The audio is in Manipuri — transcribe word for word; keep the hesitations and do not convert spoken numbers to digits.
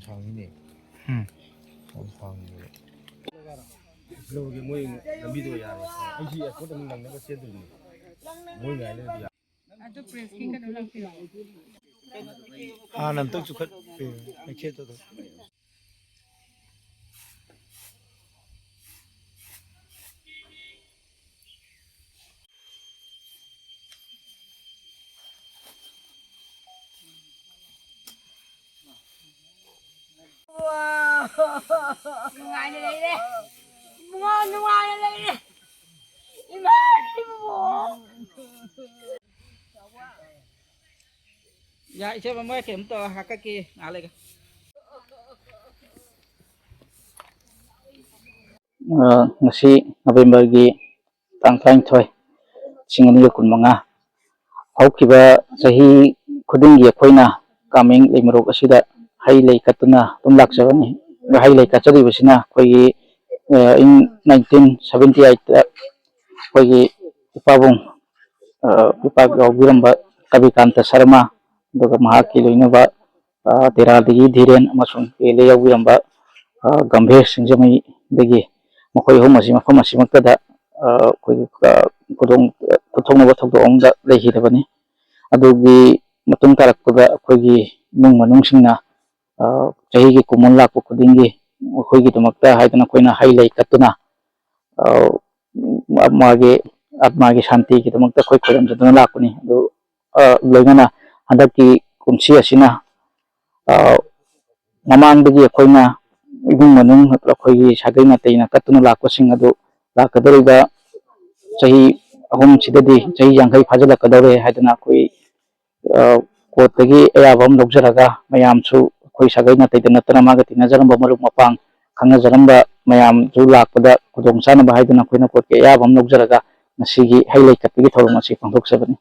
ꯁꯥꯡꯉꯤꯅꯦ꯫ ꯎꯝ꯫ ꯌꯥꯝ ꯁꯥꯡꯉꯤꯅꯦ꯫ ꯂꯧꯔꯒꯦ, ꯃꯣꯏ ꯂꯝꯕꯤꯗꯣ ꯌꯥꯔꯣꯏ꯫ ꯑꯩꯁꯤ ꯑꯦꯌꯥꯔꯄꯣꯔꯠ ꯑꯃꯨꯛ ꯅꯪꯅꯕ ꯆꯦꯟꯗꯣꯏꯅꯤ꯫ ꯃꯣꯏ ꯉꯥꯏ ꯂꯩꯔꯗꯤ ꯌꯥꯔꯣꯏ꯫ ꯑꯗꯨ ꯄ꯭ꯔꯦꯁꯀꯤ ꯀꯩꯅꯣ ꯂꯥꯛꯄꯤꯔꯣ? ꯍꯥꯟꯅ ꯑꯝꯇꯪ ꯆꯨꯈꯠꯄꯤꯌꯨ, ꯃꯩꯈꯦꯠꯇꯨꯗ꯫ ꯅꯨꯡꯉꯥꯏꯅ ꯂꯩꯔꯦ꯫ ꯏꯕꯨꯡꯉꯣ, ꯅꯨꯡꯉꯥꯏꯅ ꯂꯩꯔꯦ꯫ ꯏꯃꯥ, ꯏꯕꯨꯡꯉꯣ꯫ ꯌꯥ, ꯏꯆꯦ, ꯃꯣꯏ ꯀꯩꯝꯇ ꯍꯥꯀꯠꯀꯦ, ꯉꯥꯏꯍꯥꯛ ꯂꯩꯒ꯫ ꯑ, ꯉꯁꯤ ꯅꯕꯦꯝꯕꯔꯒꯤ ꯇꯥꯡ ꯇꯔꯥꯅꯤꯊꯣꯏ, ꯂꯤꯁꯤꯡ ꯑꯅꯤꯒ ꯀꯨꯟꯃꯉꯥ, ꯍꯧꯈꯤꯕ ꯆꯍꯤ ꯈꯨꯗꯤꯡꯒꯤ ꯑꯩꯈꯣꯏꯅ ꯀꯥꯃꯦꯡ ꯂꯩꯃꯔꯣꯛ ꯑꯁꯤꯗ ꯍꯩ ꯂꯩ ꯀꯠꯇꯨꯅ ꯑꯗꯨꯝ ꯂꯥꯛꯆꯕꯅꯤ꯫ ꯍꯩ ꯂꯩ ꯀꯠꯆꯔꯤꯕꯁꯤꯅ ꯑꯩꯈꯣꯏꯒꯤ, ꯑ, ꯏꯪ ꯅꯥꯏꯟꯇꯤꯟ ꯁꯚꯦꯟꯇꯤ ꯑꯩꯠꯇ ꯑꯩꯈꯣꯏꯒꯤ ꯏꯄꯥꯕꯨꯡ, ꯑ, ꯏꯄꯥ ꯌꯥꯎꯕꯤꯔꯝꯕ ꯀꯕꯤꯀꯥꯟꯇ ꯁꯔꯃ, ꯑꯗꯨꯒ ꯃꯍꯥꯛꯀꯤ ꯂꯣꯏꯅꯕ, ꯑ, ꯇꯦꯔꯥꯗꯒꯤ ꯙꯤꯔꯦꯟ ꯑꯃꯁꯨꯡ ꯄꯦꯂꯦ ꯌꯥꯎꯕꯤꯔꯝꯕ, ꯑ, ꯒꯝꯚꯤꯔ ꯁꯤꯡꯖꯃꯩꯗꯒꯤ ꯃꯈꯣꯏ ꯑꯍꯨꯝ ꯑꯁꯤ ꯃꯐꯝ ꯑꯁꯤꯃꯛꯇꯗ, ꯑ, ꯑꯩꯈꯣꯏꯒꯤ, ꯑ, ꯈꯨꯗꯣꯡ, ꯈꯨꯠꯊꯣꯛꯅꯕ ꯊꯧꯗꯣꯛ ꯑꯃꯗ ꯂꯩꯈꯤꯗꯕꯅꯤ꯫ ꯑꯗꯨꯒꯤ ꯃꯇꯨꯡ ꯇꯥꯔꯛꯄꯗ ꯑꯩꯈꯣꯏꯒꯤ ꯏꯃꯨꯡ ꯃꯅꯨꯡꯁꯤꯡꯅ, ꯑ, ꯆꯍꯤꯒꯤ ꯀꯨꯝꯑꯣꯟ ꯂꯥꯛꯄ ꯈꯨꯗꯤꯡꯒꯤ ꯃꯈꯣꯏꯒꯤꯗꯃꯛꯇ ꯍꯥꯏꯗꯅ ꯑꯩꯈꯣꯏꯅ ꯍꯩ ꯂꯩ ꯀꯠꯇꯨꯅ, ꯑ, ꯃꯥꯒꯤ ꯑꯥꯠꯃꯥꯒꯤ ꯁꯥꯟꯇꯤꯒꯤꯗꯃꯛꯇ ꯑꯩꯈꯣꯏ ꯈꯣꯏꯔꯝꯖꯗꯨꯅ ꯂꯥꯛꯄꯅꯤ꯫ ꯑꯗꯨ, ꯑ, ꯂꯣꯏꯅꯅ ꯍꯟꯗꯛꯀꯤ ꯀꯨꯝꯁꯤ ꯑꯁꯤꯅ, ꯑ, ꯃꯃꯥꯡꯗꯒꯤ ꯑꯩꯈꯣꯏꯅ ꯏꯃꯨꯡ ꯃꯅꯨꯡ ꯑꯩꯈꯣꯏꯒꯤ ꯁꯥꯒꯩ ꯅꯥꯇꯩꯅ ꯀꯠꯇꯨꯅ ꯂꯥꯛꯄꯁꯤꯡ ꯑꯗꯨ ꯂꯥꯛꯀꯗꯧꯔꯤꯕ ꯆꯍꯤ ꯑꯍꯨꯝꯁꯤꯗꯗꯤ ꯆꯍꯤ ꯌꯥꯡꯈꯩ ꯐꯥꯖꯤꯜꯂꯛꯀꯗꯧꯔꯦ ꯍꯥꯏꯗꯅ ꯑꯩꯈꯣꯏ, ꯑ, ꯀꯣꯔꯠꯇꯒꯤ ꯑꯌꯥꯕ ꯑꯃ ꯂꯧꯖꯔꯒ ꯃꯌꯥꯝꯁꯨ ꯑꯩꯈꯣꯏ ꯁꯥꯒꯩ ꯅꯥꯇꯩꯗ ꯅꯠꯇꯅ ꯃꯥꯒ ꯇꯤꯟꯅꯖꯔꯝꯕ ꯃꯔꯨꯞ ꯃꯄꯥꯡ, ꯈꯪꯅꯖꯔꯝꯕ ꯃꯌꯥꯝꯁꯨ ꯂꯥꯛꯄꯗ ꯈꯨꯗꯣꯡ ꯆꯥꯅꯕ ꯍꯥꯏꯗꯨꯅ ꯑꯩꯈꯣꯏꯅ ꯀꯣꯔꯠꯀꯤ ꯑꯌꯥꯕ ꯑꯃ ꯂꯧꯖꯔꯒ ꯉꯁꯤꯒꯤ ꯍꯩ ꯂꯩ ꯀꯠꯄꯒꯤ ꯊꯧꯔꯝ ꯑꯁꯤ ꯄꯥꯡꯊꯣꯛꯆꯕꯅꯤ꯫